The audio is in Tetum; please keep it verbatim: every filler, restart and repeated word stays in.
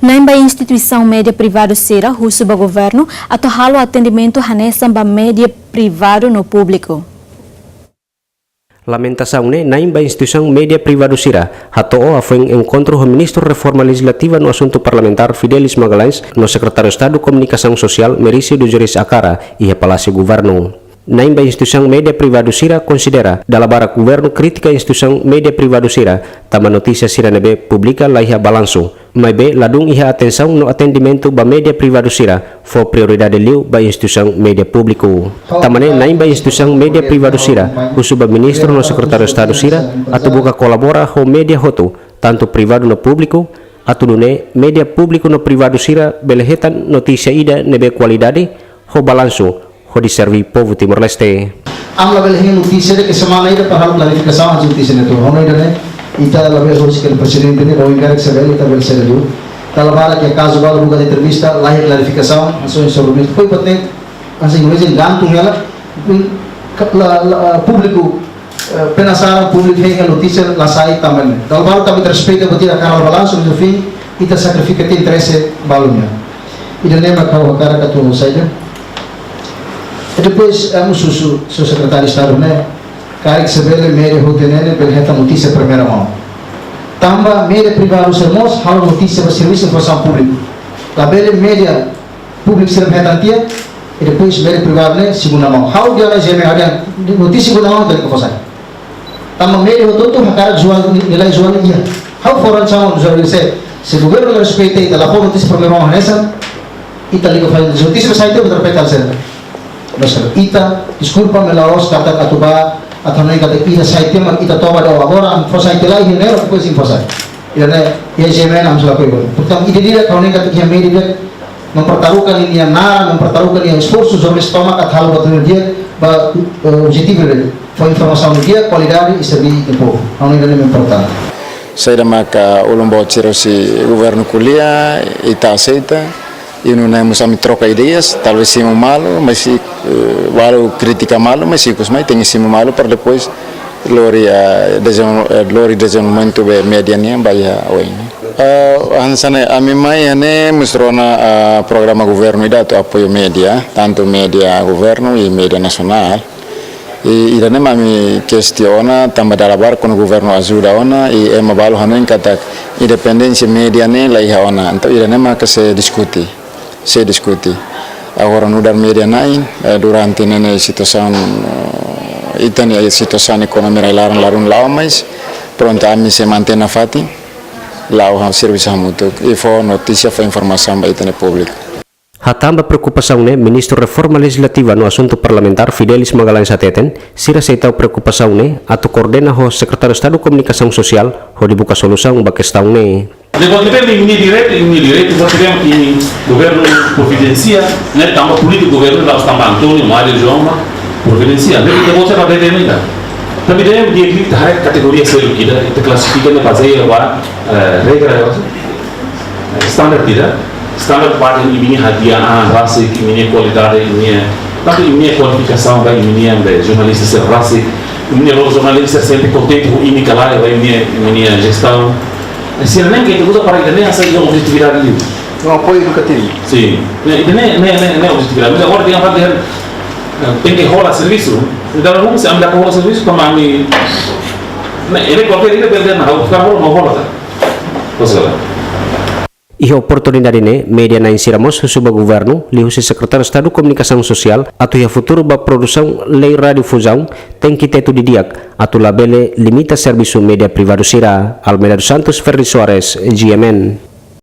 Na'in ba instituisaun média privadu sira husu ba governu atu halo atendimentu hanesan ba média privadu no públiku. Lamentasaun ne'e na'in ba instituisaun média privadu sira hato'o hafoin enkontru ho Ministru Reforma Lejizlativa no Asuntu Parlamentár Fidelis Magalhães no Sekretáriu Estadu Komunikasaun Sosiál Merício dos Reis Akara iha Palásiu Governu. Na'in ba instituisaun média privadu sira konsidera dala barak governu kritika instituisaun média privadu sira tanba notísia sira ne'ebé publika la iha balansu, maibé ladún iha atensaun no atendimentu ba média privadu sira, fó prioridade liu ba instituisaun média públiku. Tanba ne'e na'in ba instituisaun média privadu sira husu ba ministru no sekretáriu Estadu sira atu buka kolabora ho média hotu, tantu privadu no públiku, atu nune'e média públiku no privadu sira bele hetan notísia ida ne'ebé kualidade, ho balansu, hodi serví povu Timor-Leste. Ami labele hein notísia de'it ke semana ida para halo klarifikasaun antes notísia ne'e to'o. Ha'u hanoin ida-ne'e, ita labele husik ke prezidente ne'e, bau enkarek se bele, ita bele sériu. Dala barak iha kazu balu buka entrevista, la iha klarifikasaun, hanesan instrumentu. Foi importante, hanesan instrumentu gantung hela, la, la, públiku, eh, penasaran, públiku hein notísia la sai tanba ne'e. Dala barak tanba ita respeita buat ida hakarak balansu, mas no fim, ita sakrifika tiha interese balu nian. Ida-ne'e mak ha'u hakarak atu sai de'it. I depois, ema husu, husu sekretáriu Estadu ne'e, karik se bele média hotu ne'e bele hetan notísia primeira mão. Tanba média privadu sira mós halo notísia ba servisu informasaun públiku. Labele média públiku sira hetan tiha, i depois média privadu ne'e segunda mão. Ha'u dehan GMN, ha'u dehan notísia segunda mão ita lalika fó sai. Tanba média hotu-hotu hakarak jual, nilai jual iha. Ha'u fó raan sama jual se, se governu la respeita ita, la fó notísia primeira mão hanesan, ita lalika fó notísia sai tiha, buat ida repete sira. Maibé ita, deskulpa, maibé la'ós katak atu ba, atu hanoin katak ita sai tiha, ita toba de'it agora, ami fó sai tiha lai, iha ne'e, depois ami fó sai. Ida-ne'e, iha GMN ami sei lakohi. Portantu, ida-ne'e ha'u hanoin katak iha média, mempertaruhkan ninia naran, mempertaruhkan ninia esforsu, jornalista tomak atu halo buat ne'e di'ak, ba, eh, objetivu de'it. Fó informasaun di'ak, kualidade, i serví povu. Ha'u hanoin ida-ne'e importante. Saida maka ulun boot sira husi governu ko'alia, ita aseita, i nune'e mós ami troka ideias, talvés simu malu, mas i, eh, balu kritika malu, mas ikus mai tenke simu malu para depois lori, eh, dezenvol-, eh, lori dezenvolvimentu ba média nian ba iha oin. Eh, hanesan ne'e ami mai iha ne'e mós rona, eh, programa governu ida atu apoiu média, tantu média governu i média nasionál. I ida-ne'e mak ami kestiona, tanba dala barak kuandu governu ajuda ona, i ema balu hanoin katak independénsia média ne'e la iha ona. Entaun ida-ne'e maka sei diskute, sei diskute. Agora nu'udar média na'in, eh, durante ne'e ne'e situasaun, eh, ita-nia situasaun ekonomia rai-laran ladún la'o, mas prontu ami sei mantein nafatin, la'o servisu hamutuk, i fó notísia, fó informasaun ba ita-nia públiku. Hatán ba preokupasaun ne'e, Ministru Reforma Lejizlativa no Asuntu Parlamentár Fidelis Magalhães hateten, sira sei tau preokupasaun ne'e atu koordena ho Sekretáriu Estadu Komunikasaun Sosiál hodi buka solusaun ba kestaun ne'e. Depois de bem, imi-nia direitu, imi-nia direitu, depois de bem, imi governu providensia, ne'e tanba polítiku governu la'ós tanba António, Mário, João, mas providensia. Ne'e depois de bem, ne'e. Tanba ida-ne'e di'ak liu ita haree kategoria seluk ida, ita klasifika ne'e bazeia ba, eh, regra, standar ida, standar para imi-nia hadi'a an rasik, imi-nia kualidade, imi-nia, tantu imi-nia kualifikasaun ba imi-nia be jornalista sira rasik, imi-nia loro jornalista sente kontente ho imi ka lae ba imi-nia, imi-nia jestaun. Sira-ne'e ke ita uza para ida-ne'e hanesan objetividade liu. Um apoio educativo. Sin. Ne'e, ida-ne'e, ne'e, ne'e, ne'e objetividade. Mas agora tenke fazer, eh, tenke hola servisu. Entaun, se ami la hola servisu, tanba ami, ne'e, ida kualkér ida bele dehan, ha'u fiar hola, no hola, tá? Pois é. Iha oportunidade ne'e, média na'in sira mós husu ba governu, liuhusi Sekretáriu Estadu Komunikasaun Sosiál, atu iha futuru ba produsaun lei radiofuzaun, tenke tetu didi'ak, atu labele limita servisu média privadu sira. Almeida dos Santos, Ferdi Soares, GMN.